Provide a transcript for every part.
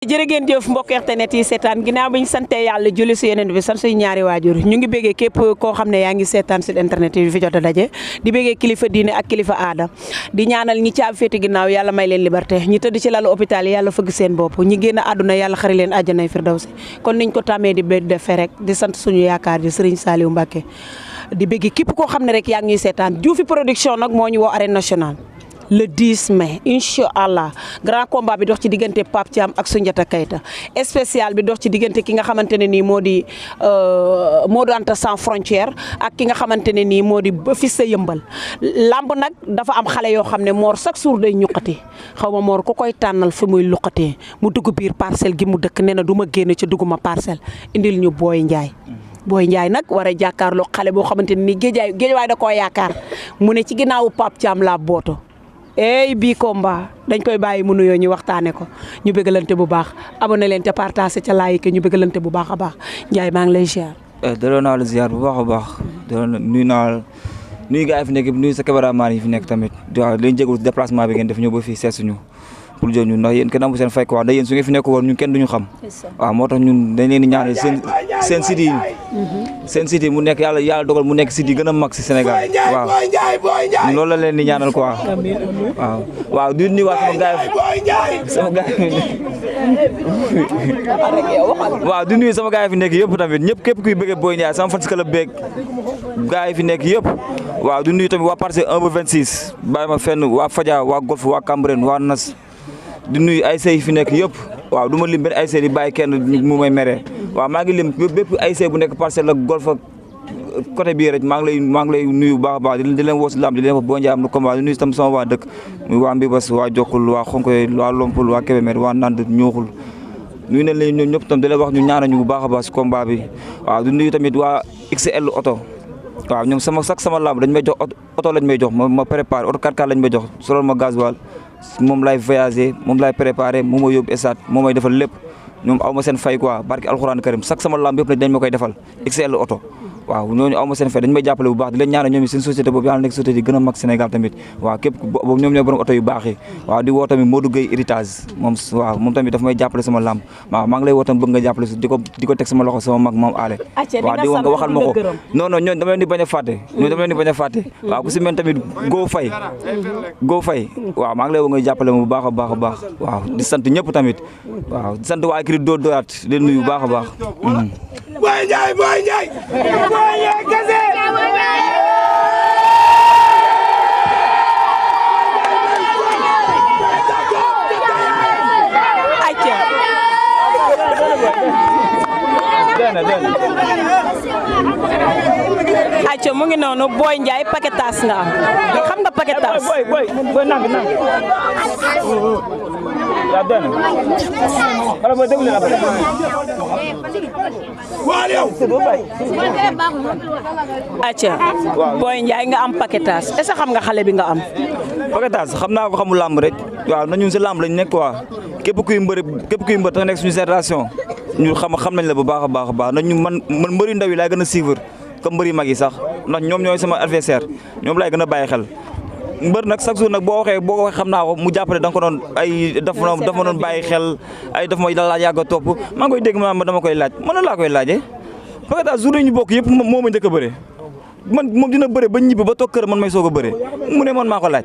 jërë ngeen jëf mbokk internet yi seetaan ginnaaw bi ñu sante yàlla julli si yeneen bi sant suñu ñaari waajur ñu ngi béggee képp koo xam ne yaa ngi seetaan si internet yi fi jot a daje di béggee kilifa diine ak kilifa aada di ñaanal ñi caabi féete ginnaaw yàlla may leen liberté ñi tëdd ci lalu hôpital yi yàlla fëgg seen bopp ñi génn àdduna yàlla xari leen àjjanay firdawsi kon niñ ko tàmmee di defee rek di sant suñu yaakaar di Serigne Saliou Mbacké di béggee képp koo xam ne rek yaa ngi ñuy seetaan Dioufy production nag moo ñu woo arène nationale le 10 mai incha allah grand combat bi dox ci diggante Pape Thiam ak Soundiata Keita spécial bi dox ci diggante ki nga xamante ne nii moo di Modou Anta sans frontière ak ki nga xamante ne nii moo di Fils sa Yëmbal lamb nag dafa am xale yoo xam ne Mor chaque jour day ñuqati xaw ma Mor ku koy tànnal fi muy luqatee mu dugg biir parcelle gi mu dëkk nee na du ma génn ci dugguma parcelle indil ñu Boy Ndiaye. Boy Ndiaye nag war a jàkkaarloo xale boo xamante ne nii géejawaay da koo yaakaar mu ne ci ginnaawu Pape Thiam laa booto. bii combat dañ koy bàyyi mu nuyoo ñu waxtaane ko ñu bëggalante bu baax abonné leen te partagé ca like ñu bëggalante bu baax a baax Ndiaye maa ngi lay ziar. delloo naa la ziar bu baax a baax nuyu naa la nuyu gars yi fi nekk nuyu sa cameraman yi fi nekk tamit waaw dañ jégalu déplacement bi ngeen def ñëw ba fii seet suñu pour jël ñun ndax yéen kenn amu seen fay quoi ndax yéen su ngeen fi nekk woon ñun kenn duñu xam waaw moo tax ñun dañ leen di ñaanal seen site yi mu nekk yàlla dogal mu nekk site yi gën a mag si Sénégal waaw loolu la leen di ñaanal quoi waaw di nuyu waa sama gars waaw di nuyu sama gars yi fi nekk yëpp tamit ñëpp képp kuy bëggee Boy Ndiaye sama fans club beeg gars yi fi nekk yëpp waaw di nuyu tamit waa Parcelles 1 ba 26 bàyyi ma fenn waa Fadia waa Golf waa Cambérène waa Nas di nuyu ay sey fi nekk yëpp waaw du ma lim benn ay sey di bàyyi kenn mu may mere waaw maa ngi lim bépp ay sey bu nekk Parcelles ak Golf ak côté bii rek maa ngi lay nuyu bu baax a baax di leen woo si lamb di leen wax Boy Ndiaye am na combat di nuyu tam sama waa dëkk muy waa Mbibas waa Jokkul waa Xonkoy waa Lompul waa Kébémer waa Nand Ñuuxul nuyu nañ leen ñoom ñëpp tam di leen wax ñu ñaanal ñu bu baax a baax si combat bi waaw di nuyu tamit waa XL oto waaw ñoom sama lamb dañ may jox oto lañ may jox ma préparé oto 4x4 lañ may jox solol ma gasoil moom lay voyager moom lay préparé moom ma yóbbu stade moom may defal lépp ñoom aw ma seen fay quoi barki alxuraan karim sama lamb yëpp nag dañ ma koy defal XL oto waaw ñooñu aw ma seen fay dañ may jàppale bu baax di leen ñaanal ñoom seen société boobu yàlla nekk société yi gën a mag Sénégal tamit waaw képp boobu ñoom ñoo borom oto yu baax yi waaw di woo tamit Modou Gueye héritage moom tamit daf may jàppale sama lamb waaw maa ngi lay woo tamit bëgg nga jàppale si di ko teg sama loxo sama mag moom aale waaw di woo nga waxal ma ko non ñoom dama leen di bañ a fàtte waaw ku si mel tamit Go Faye waaw maa ngi lay woo nga jàppale ma bu baax a baax a baax waaw di sant ñëpp tamit waaw di sant waa écrit doo doyaat di nuyu bu baax a baax Boy Ndiaye kese acca mu ngi noonu Boy Ndiaye paquetage nga am xam nga paquetage boy nang ya den ala ma déglu la acca Boy Ndiaye nga am paquetage est-ce que xam nga xale bi nga am paquetage xam naa ko xamul lamb rek waaw na ñun si lamb lañ nekk quoi képp kuy mbër ta nekk suñu génération ñu xam nañ la bu baax a baax na ñu man mbëri ndaw yi laay gën a suivre comme mbëri mag yi sax ndax ñoom ñooy sama adversaire ñoom laay gën a bàyyi xel mbër nag chaque jour nag boo waxee xam naa ko mu jàppale da nga ko doon ay daf ma doon bàyyi xel ay daf ma la yàgg a topp maa ngi koy dégg ma dama koy laaj man laa koy laajee parce que jour yi ñu bokk yëpp moo ma njëkk a bëre man moom dina bëre ba ñibbi ba toog kër man may soog a bëre mu ne man maa ko laaj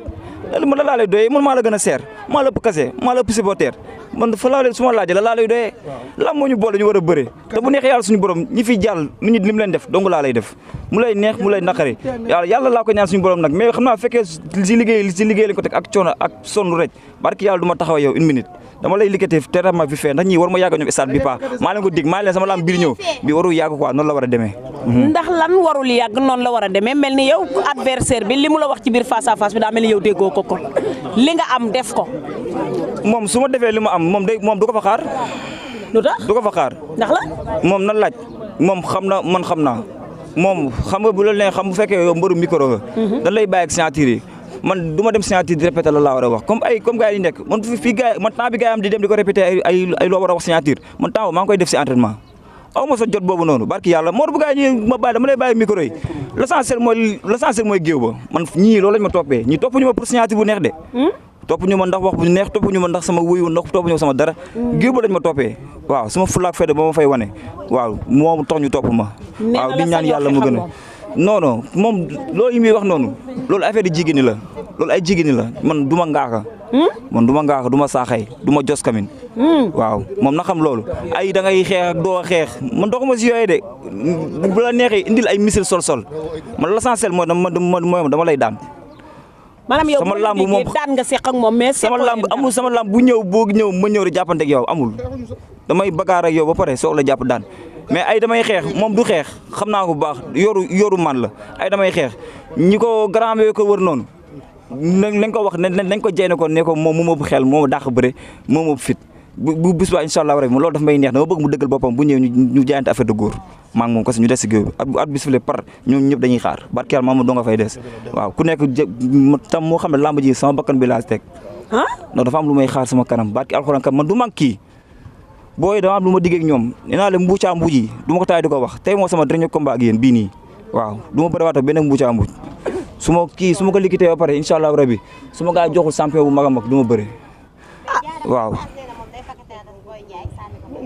man la laa lay doyee man maa la gën a seer maa la ëpp kase maa la ëpp supporter man fa laa leen su ma laajee la laa lay doyee lan moo ñu boole ñu war a bëre te bu neexee yàlla suñu borom ñi fi jàll nit ñi lim leen def dong laa lay def mu lay neex mu lay naqari yàlla laa ko ñaan suñu borom nag mais xam naa fekkee si liggéey lañ ko teg ak coono ak sonn rek barki yàlla du ma taxaw yow une minute dama lay liggéey te ma fi fee ndax ñii war ma yàgg ñoom stade bi pas maa leen ko dig maa leen sama lamb biir ñëw bi waru yàgg quoi noonu la war a demee ndax lan warul yàgg noonu la war a demee mel ni yow adversaire bi li mu la wax ci biir face à face bi daa mel ni yow déggoo ko kon li nga am def ko moom su ma defee li ma am moom du ko fa xaar lu tax du ko fa xaar ndax la moom na laaj moom xam na man xam naa moom xam nga bu la nee xam bu fekkee yow mbëru micro nga dañ lay bàyyi ak signature yi man du ma dem signature di répété la laa war a wax comme gars yi nekk man fii gars man temps bi gars yi am di dem di ko répété ay loo war a wax signature man temps maa ngi koy def si entraînement aw ma sa jot boobu noonu barki yàlla moo bu gars yi ma bàyyi dama lay bàyyi micro yi l'essentiel mooy géew ba man ñii loolu lañ ma toppee ñii topp ñu ma pour signature bu neex de topp ñu ma ndax wax bu neex topp ñu ma ndax sama wuyu ndax topp ñu sama dara géew ba lañ ma toppee waaw sama fulaak fedde ba ma fay wane waaw moom tax ñu topp ma waaw di ñaan yàlla mu gën a non moom loolu yi muy wax noonu loolu affaire yi jigéen ñi la loolu ay jigéen ñi la man du ma ngaaka man du ma ngaaka du ma saaxay du ma jos kamin waaw moom na xam loolu ay da ngay xeex ak doo xeex man doxuma si yooyu de bu la neexee indil ay misil sol man l'essentiel mooy dama lay daan maanaam yow sama lamb moom daan nga seq ak moom mais sama lamb amul sama lamb bu ñëw boo ñëw ma ñëw rek jàppante ak yow amul damay bagaar ak yow ba pare soog la jàpp daan mais ay damay xeex moom du xeex xam naa ko bu baax yoru man la ay damay xeex ñi ko grand ko wër noonu nañ ko wax nañ ko jey ne ko moom moo ëpp xel moo dàq bëre moo ëpp fit bu bis ba incha allah rek loolu daf may neex dama bëgg mu dëggal boppam bu ñëw ñu jaayante affaire de góor maa ngi moom parce que ñu des si géew bi at bis file par ñoom ñëpp dañuy xaar barke yàlla maam doo nga fay des waaw ku nekk tam moo xam ne lamb ji sama bakkan bi laa teg non dafa am lu may xaar sama kanam barke alxuraan kam man du mag kii booy dama am lu ma diggee ak ñoom nee naa leen mbuucaa mbuuj yi du ma ko taay di ko wax tey moo sama dernier combat ak yéen bii nii waaw du ma bëri waata benn mbuucaa mbuuj su ma ko liggéeyee ba pare incha allah rabi su ma gaa joxul champion bu mag a mag du ma bëri waaw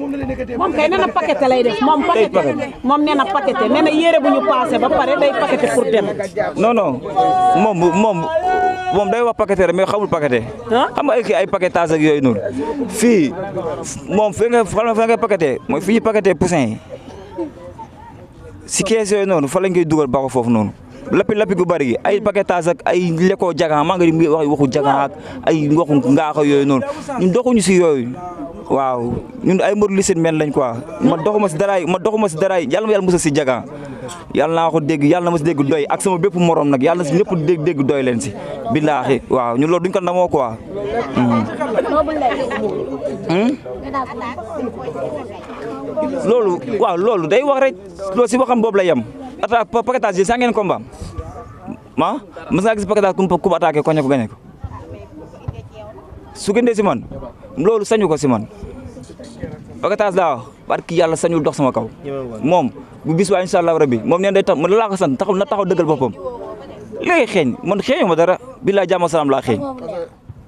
moom kay nee na paqueté lay def moom paqueté moom nee na paqueté nee na yére bu ñu passé ba pare day paqueté pour dem. non moom day wax paqueté rek mais xamul paqueté. xam nga ay paquetage ak yooyu noonu fii moom fi nga paqueté mooy fi ñu paqueté poussin yi si kees yooyu noonu fa lañ koy dugal ba ko foofu noonu. lappi gu bari gi ay paquetage ak ay lekkoo jagan maa ngi wax waxu jagan ak ay waxu ngaaxa yooyu noonu ñun doxuñu si yooyu waaw ñun ay mbër li seen men lañ quoi ma doxuma si daraay yàlla ma yàlla musa si jagan yàlla naa ko dégg yàlla na ma si dégg doy ak sama bépp morom nag yàlla na si ñëpp dégg doy leen si billaahi waaw ñun loolu duñ ko namoo quoi loolu day wax rek loolu si waxam boobu la yem attaque paquetage yi saa ngeen combat ma mës nga gis paquetage ku attaqué ko gañe ko su gëndee si man loolu sañu ko si man paquetage laa wax barki yàlla sañul dox sama kaw moom bu bis waa incha allah rabbi moom neen day tax man laa ko sant na taxaw dëggal boppam léegi xeeñ man xeeñu ma dara billaay jàmm ak salaam laa xeeñ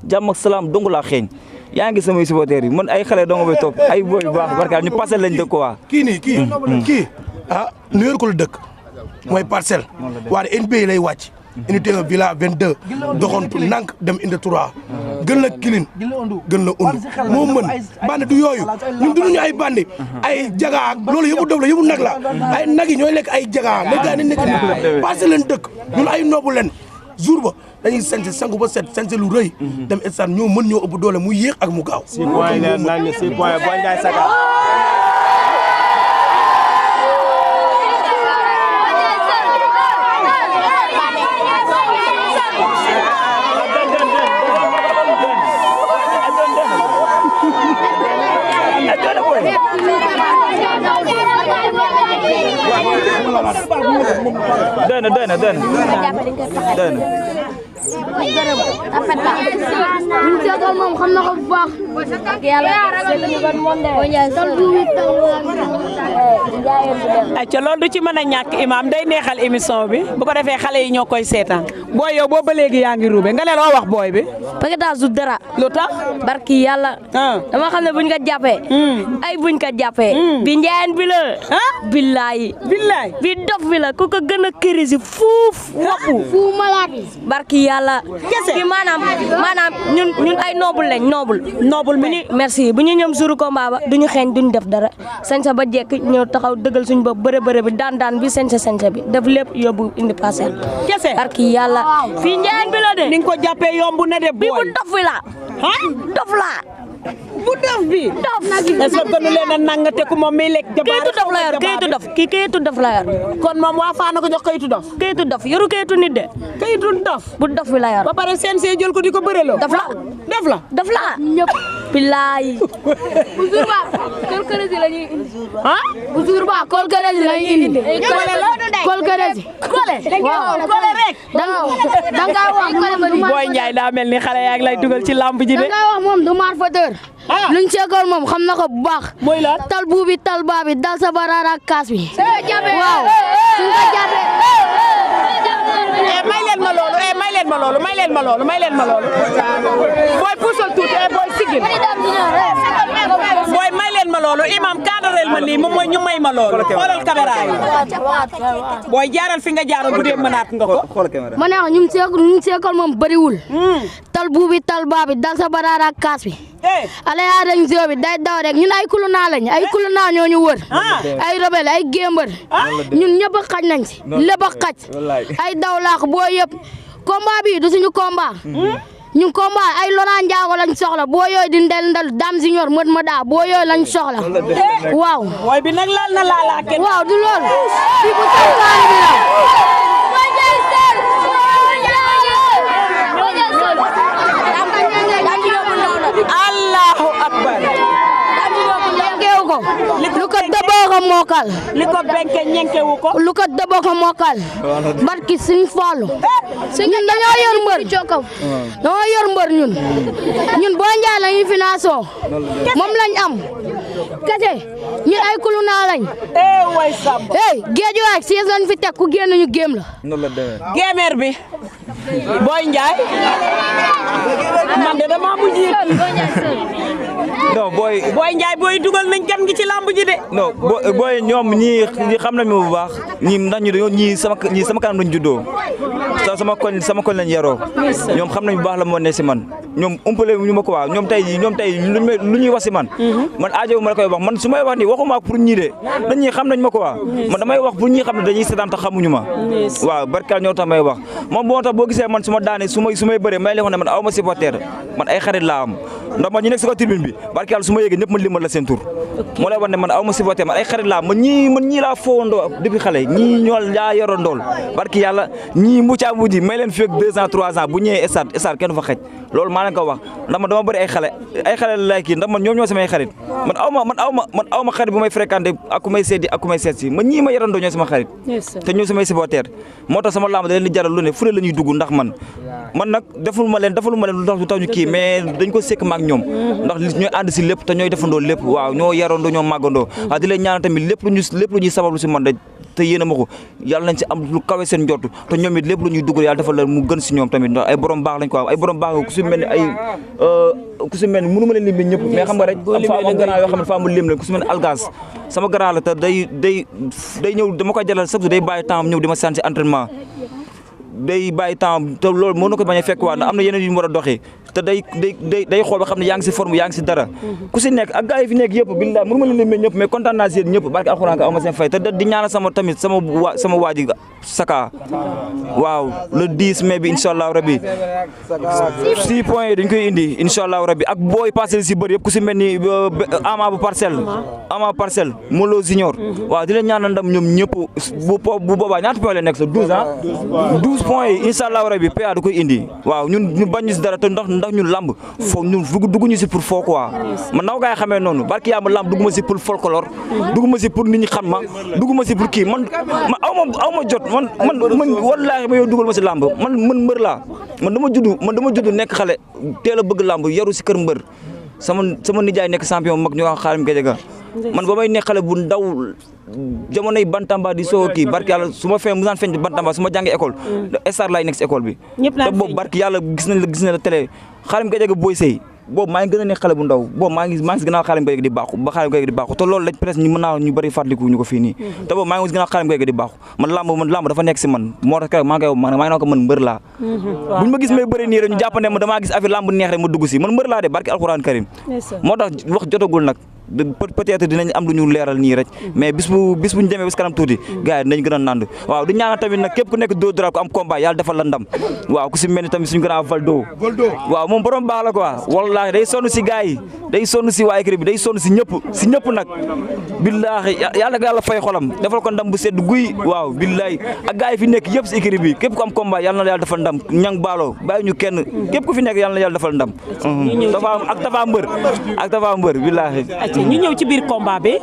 jàmm ak salaam dong laa xeeñ yaa ngi samay supporters yi man ay xale dong bay topp ay booy bu baax barka ñu passé lañ dëkk quoi kii New York la dëkk mooy parcelle waaye NBA lay wàcc unité 1 villa 22 doxantu nank dem indi 3 gën la kilin gën la undu moo mën bandi du yooyu ñun duñu ay bandi ay jagaa loolu yëpp dof la yëpp nag la ay nag yi ñooy lekk ay jagaa les gars ni nekk parcelle leen dëkk ñun ay noobu leen jour ba dañuy sense sangu ba set sense lu rëy dem stade ñoo mën ñoo ëpp doole mu yéex ak mu gaaw 6 points leen nañ 6 points Boy Ndiaye Saka dana ñu seetal moom xam na ko bu baax yàlla acca loolu du ci mën a ñàkk imam day neexal émission bi bu ko defee xale yi ñoo koy seetaan booy yow boo ba léegi yaa ngi ruube nga ne loo wax booy bi paquetage du dara lu tax barki yàlla dama xam ne buñ ko jàppee ay buñ ko jàppee bi njaayeen bi la billaay billaay bi dof bi la ku ko gën a kirisi fuuf woppu fu malaati barki yàlla kese bi maanaam ñun ay noble lañ noble mais merci bu ñu ñëm suru combat ba duñu xeeñ duñu def dara sañsa ba jekk ñëw taxaw dëggal suñu bopp bëre bi daan bi sañsa bi def lépp yóbbu indi parcelle kese barki yàlla fii njaayeen bi la de ni nga ko jàppee yomb na de bi bu dof bi la dof la bu dof bi dof est-ce que gënu leen a nangate ku moom mi lekk jabaar kayitu dof la yor kayitu dof kii kayitu dof la yor kon moom waa Fana ko jox kayitu dof kayitu dof yoru kayitu nit de kayitu dof bu dof bi la yor ba pare seen see jël ko di ko bëreloo dof la dof la ñëpp billaay bu jour ba kol këresi la ñuy indi bu jour ba kol këresi la ñuy indi kol këresi waaw kole rek da nga wax Boy Ndiaye daa mel ni xale yaa ngi lay dugal ci lamb ji de da nga wax moom du maar fateur luñ seekoon moom xam na ko bu baax mooy lan tal buubi tal baabi dal sa baraara kaas bi waaw suñ ko jàppee leen ma loolu may leen ma loolu booy puusal tuuti booy sigil booy may leen ma loolu imam cadrel ma nii moom mooy ñu may ma loolu xoolal caméra yi booy jaaral fi nga jaaral bu dee mënaat nga ko ma ne ñu seekal moom bëriwul tal buubi tal baabi dal sa baraara ak kaas bi ale yaa dañ zoo bi day daw rek ñun ay kulunaa lañ ay kulunaa ñoo ñu wër ay rebelle ay gémbar ñun ñëpp a xaj nañ si lépp a xaj ay daw laax boo yëpp combat bi du suñu combat ñun combat ay Laurent Ndiago lañ soxla boo yooyu di ndel Dame Junior mët ma daa boo yooyu lañ soxla waaw booy bi nag laal na laalaa kenn waaw du loolu fi bu santaane bi la Allahu akbar lu ko dëboo ko mookal li ko benke ñenkewu ko lu ko dëboo ko mookal barki suñ Fallu ñun dañoo yor mbër ñun Boy Ndiaye la ñuy financé moom lañ am kese ñun ay kulunaa lañ way Samb géej waay si lañ fi teg ku génn ñu géem la géemeer bi Boy Ndiaye man de dama mujj non Boy Ndiaye booy dugal nañ gan gi ci lamb ji de non booy ñoom ñii xam nañ ma bu baax ñii ndax ñu dañoo ñii sama kanam lañ juddoo sama koñ lañ yaroo ñoom xam nañ bu baax la moo ne si man ñoom umpale ñu ma ko waaw ñoom tey lu ñuy wax si man aajo ma la koy wax man su may wax nii waxuma pour ñii de dañ ñii xam nañ ma ko waaw man damay wax pour ñii xam ne dañuy seetaan te xamuñu ma waaw barkaal ñoo tax may wax moom moo tax boo gisee man su ma daane su may bëree may leen wax ne man aw ma supporter man ay xarit laa am ndax man ñu nekk si ko tribune bi barki yàlla su ma yéegee ñëpp ma limal la seen tur moo lay wan ne man aw ma supporter man ay xarit laa man ñii laa foowandoo depuis xale ñii ñoo laa yorondool barki yàlla ñii mucaa mujji may leen fi ak 2 ans 3 ans bu ñëwee stade kenn du fa xej loolu maa leen ko wax ndax man dama bëri ay xale la kii ndax man ñoom ñoo samay xarit man aw ma xarit bu may fréquenté ak ku may seeti ak ku may seet si man ñii ma yorondoo ñoo sama xarit te ñoo samay supporter moo tax sama lamb da leen di jaral lu ne fu ne la ñuy dugg ndax man nag defaluma leen lu tax ñu kii mais dañ ko sekk maak ñoom ndax ñooy ànd si lépp te ñooy defandoo lépp waaw ñoo yarandoo ñoo màggandoo waaw di leen ñaanal tamit lépp lu ñuy sabablu si man te yéen a ma ko yàlla nañ si am lu kawe seen njort te ñoom it lépp lu ñuy dugal yàlla defal la mu gën si ñoom tamit ndax ay borom baax lañ ko ay borom baax ku si mel ni mënu ma leen lim ñëpp mais xam nga rek am gannaaw yoo xam ne fa mu lim leen ku si mel ni algas sama gannaaw la te day ñëw dama koy jalal chaque jour day bàyyi temps ñëw di ma sant si entraînement day bàyyi temps te loolu mën na ko bañ a fekk waa na am na yeneen yu ñu war a doxee te day xool ba xam ne yaa ngi si forme yaa ngi si dara ku si nekk ak gars yi fi nekk yëpp billahi mënu ma leen limee ñëpp mais kontaan naa si yéen ñëpp barke alxuraan ka aw ma seen fay te di ñaanal sama waaji Saka waaw le 10 mai bi incha allah rabi 6 points yi dañ koy indi incha allah rabi ak booy Parcelles si bëri yëpp ku si mel ni Ama bu Parcelles Molo Junior waaw di leen ñaanal ndam ñoom ñëpp bu boobaa ñaata points la nekk sa 12 ans 12 points yi incha allah rabi PA da koy indi waaw ñun ñu bañ ñu si dara te ndax ñun lamb foog ñun dugg ñu si pour foo quoi man naw gaay xamee noonu barki yaa ma lamb dugg ma si pour folklore dugg ma si pour nit ñi xam ma dugg ma si pour kii man aw ma jot man wallaahi ma yow dugal ma si lamb man mbër laa man dama judd nekk xale teel a bëgg lamb yaru si kër mbër sama nijaay nekk champion mag ñu wax Xaalim Gadiaga man ba may nekk xale bu ndaw jamonoy bantamba di soo kii barki yàlla su ma musaan feeñ bantamba su ma jàngee école star laay nekk si école bi te boobu barki yàlla gis na la télé Xaalim Gadiaga Boy Sey boobu maa ngi gën a nekk xale bu ndaw boobu maa ngi si gënaaw Xaalim Gadiaga di baaxu te loolu lañ presque mën naa ñu bëri fàttaliku ñu ko fii nii te boobu maa ngi si gënaaw Xaalim Gadiaga di baaxu man lamb dafa nekk si man moo tax keroog maa ngi naa ko man mbër laa buñ ma gis may bëri nii rek ñu jàpp ne ma damaa gis affaire lamb neex rek ma dugg si man mbër laa de barki alxuraan karim moo tax wax jotagul nag peut-être dinañ am lu ñu leeral nii rek mais bis bu ñu demee bis kanam tuuti gars yi dinañ gën a nand waaw di ñaanal tamit nag képp ku nekk doo dara ko am combat yàlla defal la ndam waaw ku si mel ni tamit suñu grand Valdo waaw moom borom baax la quoi wallaahi day sonn si gars yi day sonn si waa équipe bi day sonn si ñëpp nag billaahi yàlla ko yàlla fay xolam defal ko ndam bu sedd guy waaw billaahi ak gars yi fi nekk yëpp si équipe bi képp ku am combat yàlla na yàlla defal ndam ñang baalo bàyyi ñu kenn képp ku fi nekk yàlla na yàlla defal ndam ak tafa mbër billaahi ñu ñëw ci biir combat bi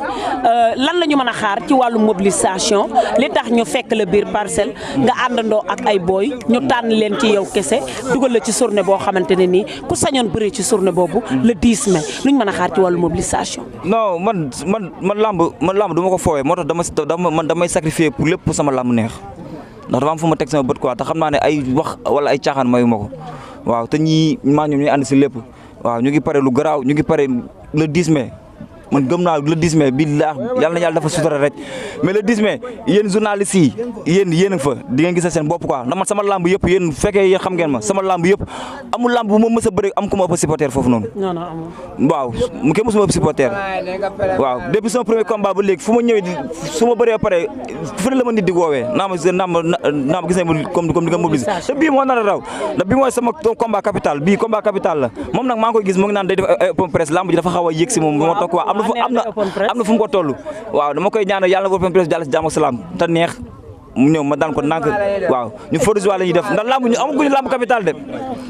lan la ñu mën a xaar ci wàllu mobilisation li tax ñu fekk la biir Parcelles nga àndandoo ak ay booy ñu tànn leen ci yow kese dugal la ci journée boo xamante ne nii ku sañoon bëri ci journée boobu le 10 mai lu ñu mën a xaar ci wàllu mobilisation. non man lamb du ma ko foowee moo tax damay sacrifier pour lépp sama lamb neex ndax dafa am fu ma teg sama bët quoi te xam naa ne ay wax wala ay caaxaan mayu ma ko waaw te ñii maa ñoom ñuy ànd si lépp waaw ñu ngi pare lu garaaw ñu ngi pare le 10 mai man gëm naa le 10 mai billah yàlla na yàlla dafa sutura rek mais le 10 mai yéen journalistes yi yéen a fa di ngeen gis seen bopp quoi ndax man sama lamb yëpp yéen fekkee yéen xam ngeen ma sama lamb yëpp amul lamb bu ma mës a bëri am ku ma ëpp supporter foofu noonu. non non amul. waaw mu kenn mësuma ëpp supporter waaw depuis sama premier combat ba léegi fu ma ñëwee su ma bëree pare fu ne la ma nit di woowee naa ma gis nañ comme di nga mobiliser te bii moo nar a raw ndax bii mooy sama combat capital bii combat capital la moom nag maa ngi koy gis mu ngi naan day def open press lamb ji dafa xaw a yéeg si moom moo toog quoi am na fu mu ko toll waaw dama koy ñaanal yàlla na open press jàll si jàmm ak salaam te neex mu ñëw ma daan ko nànk waaw ñu fodus waa la ñuy def ndax lamb ñu amaguñu lamb capital de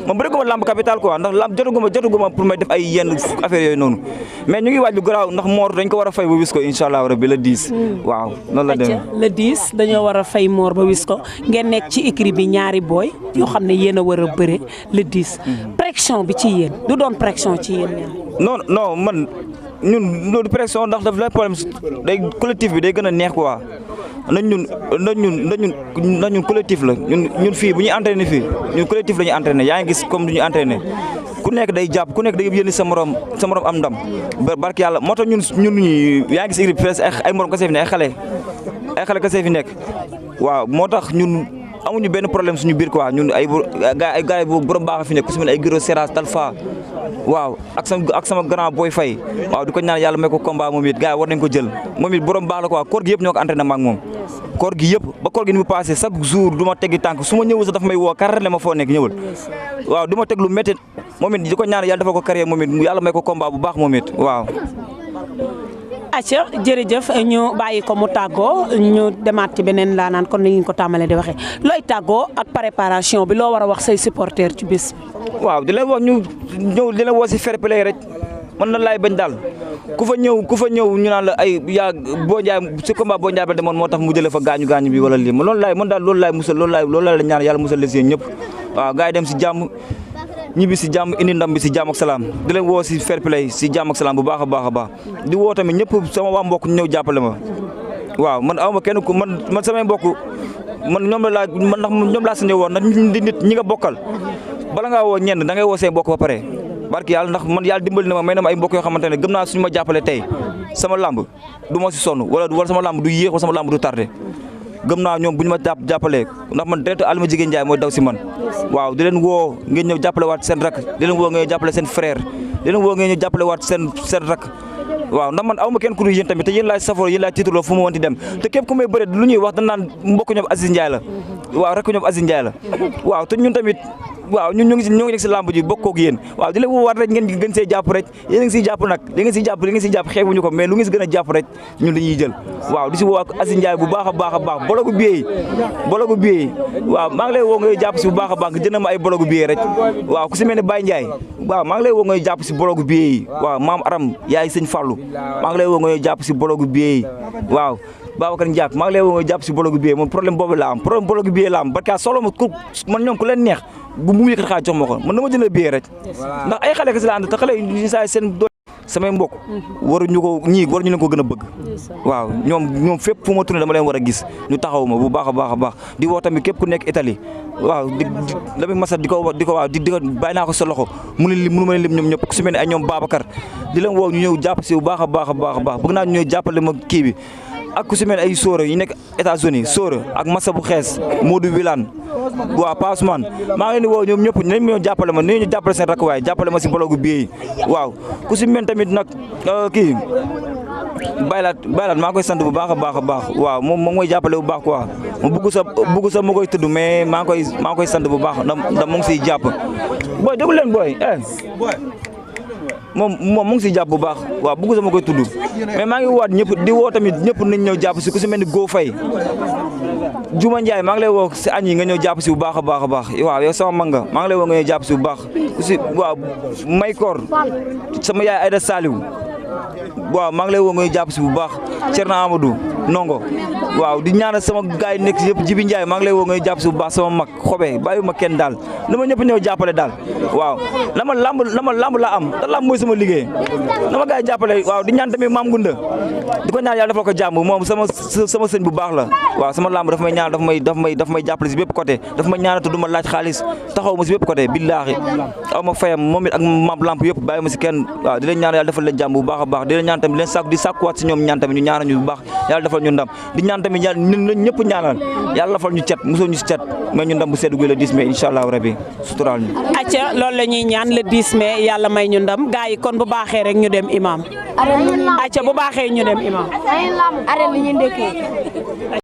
ma bëri guma lamb capital quoi ndax lamb jotuguma pour may def ay yenn affaire yooyu noonu mais ñu ngi waaj lu garaaw ndax moor dañ ko war a fay ba wis ko incha allah rabbi le 10 waaw noonu la demee le 10 dañoo war a fay moor ba wis ko ngeen nekk ci écrit bi ñaari booy yoo xam ne yéen a war a bëre le 10 pression bi ci yéen du doon pression ci yéen non man ñun loolu pression ndax daf lay problème day collectif bi day gën a neex quoi nañ ñun collectif la ñun fii bu ñuy entraîné fii ñun collectif la ñuy entraîné yaa ngi gis comme du ñu entraîné ku nekk day jàpp ku nekk day yéene sa morom am ndam barki yàlla moo tax ñun ñi yaa ngi gis équipe presque ay morom kese fi ne ay xale kese fi nekk waaw moo tax ñun amuñu benn problème suñu biir quoi ñun ay gars yi borom baax fi nekk ku si mel ay Giro Seras Talfa waaw ak sama grand boy Faye waaw di ko ñaan yàlla may ko combat moom it gars yi war nañ ko jël moom it borom baax la quoi koor gi yëpp ñoo ko entraîné ak moom koor gi yëpp ba koor gi ni mu passé chaque jour du ma teggi tànk su ma ñëwul sax dafa may woo carrément le ma foo nekk ñëwal waaw du ma teg lu métti moom it di ko ñaan yàlla dafa ko carrière moom it yàlla may ko combat bu baax moom it waaw acca jërëjëf ñu bàyyi ko mu tàggoo ñu demaat ci beneen laa naan kon ni ñu ko tàmbalee di waxee looy tàggoo ak préparation bi loo war a wax say supporters ci bis waaw di leen wax ñu ñëw di leen woo si fair play rek man lan laay bañ daal ku fa ñëw ñu naan la ay yaa boo njaay si combat boo njaay ba demoon moo tax mu jëlee fa gaañu bi wala lii loolu laay musal loolu laay ñaan yàlla musal les yéen ñëpp waaw gars yi dem si jàmm ñibbi si jàmm indi ndam bi si jàmm ak salaam di leen woo si fair play si jàmm ak salaam bu baax a baax di woo tamit ñëpp sama waa mbokk ñu ñëw jàppale ma waaw man awma kenn ku man samay mbokk man ñoom laa signé woon ndax nit ñi nga bokkal bala ngaa woo ñenn da ngay woo say mbokk ba pare barki yàlla ndax man yàlla dimbali na ma may na ma ay mbokk yoo xamante ne gëm naa suñu ma jàppale tey sama lamb du ma si sonn wala sama lamb du yéex wala sama lamb du tardé gëm naa ñoom bu ñu ma jàppalee ndax man direct Alima Jigéen Ndiaye mooy daw si man waaw di leen woo ngeen ñëw jàppale waat seen rak di leen woo ngeen jàppale seen frère di leen woo ngeen ñëw jàppale waat seen rak waaw ndax man aw ma kenn ku dul yéen tamit te yéen laay safoo yéen laay tiituroo fu ma wanti dem te képp ku may bëre lu ñuy wax dañ naan mbokk ñoom Aziz Ndiaye la waaw rek ñoom Aziz Ndiaye la waaw te ñun tamit waaw ñun ñoo ngi nekk si lamb ji bokkoog yéen waaw di leen woowaat rek ngeen gën see jàpp rek yéen a ngi siy jàpp nag di ngeen siy jàpp xeebuñu ko mais lu ngeen si gën a jàpp rek ñun dañuy jël waaw di si woo ak Aziz Ndiaye bu baax a baax bologu billet yi waaw maa ngi lay woo ngay jàpp si bu baax a baax nga jënd ma ay bologu billet rek waaw ku si mel ne Baye Ndiaye waaw maa ngi lay woo ngay jàpp si bologu billet yi waaw maam Aram yaay sëñ Fallou maa ngi lay woo ngay jàpp si bologu billet yi waaw Babacar Ndiak maa ngi lay woo nga jàpp si bologu billet moom problème boobu la am problème bologu billet la am parce que solo ma man ñoom ku leen neex bu mu yëkkat xaaj jox ma ko man dama jënd billet rek ndax ay xale kese la ànd te xale yi saa seen doole samay mbokk waruñu leen ko gën a bëgg waaw ñoom fépp fu ma tourné dama leen war a gis ñu taxaw ma bu baax a baax di woo tamit képp ku nekk Italie waaw dama masa di ko waaw di ko bàyyi naa ko sa loxo mënu ma leen lim ñoom ñëpp ku si mel ne ay ñoom Babacar di leen woo ñu ñëw jàpp si bu baax a baax bëgg naa ñu ñëw jàppale ma kii bi ak ku si mel ay Sora yi nekk États-Unis Sora ak Massa bu xees Modou Wilane waaw Passeman maa ngi leen di woo ñoom ñëpp nañ ma ñëw jàppale ma nañu jàppale seen rakk waay jàppale ma si bologu bii waaw ku si mel tamit nag kii baylaat maa ngi koy sant bu baax a baax waaw moom mooy jàppale bu baax quoi mu bugg sa ma koy tudd mais maa ngi koy sant bu baax ndax mu ngi siy jàpp booy déglu leen booy moom mu ngi siy jàpp bu baax waaw bëgg sama koy tudd mais maa ngi waat ñëpp di woo tamit ñëpp nañ ñëw jàpp si ku si mel ni Go Faye Juma Ndiaye maa ngi lay woo si añ yi nga ñëw jàpp si bu baax a baax waaw yow sama mag nga maa ngi lay woo nga ñëw jàpp si bu baax ku si waaw Maykor sama yaay Aïda Saliou waaw maa ngi lay woo nga ñëw jàpp si bu baax Thierno Amadou Nongo waaw di ñaanal sama gars yi nekk yëpp Jibi Ndiaye maa ngi lay woo ngay jàpp si bu baax sama mag xobe bàyyi ma kenn daal na ma ñëpp ñëw jàppale daal waaw na ma lamb la am te lamb mooy sama liggéey na ma gars yi jàppale waaw di ñaan tamit maam Ngunda di ko ñaan yàlla defal ko jàmm moom sama sëñ bu baax la waaw sama lamb dafa may ñaan daf may jàppale si bépp côté dafa ma ñaanal te du ma laaj xaalis taxaw ma si bépp côté billaahi aw ma fayam moom it ak maam lamp yëpp bàyyi ma si kenn waaw di leen ñaan yàlla defal leen jàmm bu baax a baax di leen ñaan tamit leen sàkku di sàkkuwaat si ñoom ñaan tamit ñu ñaanal ñu bu baax yàlla defal ñu ndam di ñaan tamit yàlla ñëpp ñaanal yàlla defal ñu cet mosoo ñu si cet mais ñu ndam bu seddu gi le 10 mai incha allah rabi suturaal ñu. acca loolu la ñuy ñaan le 10 mai yàlla may ñu ndam gars yi kon bu baaxee rek ñu dem imam acca bu baaxee ñu dem imam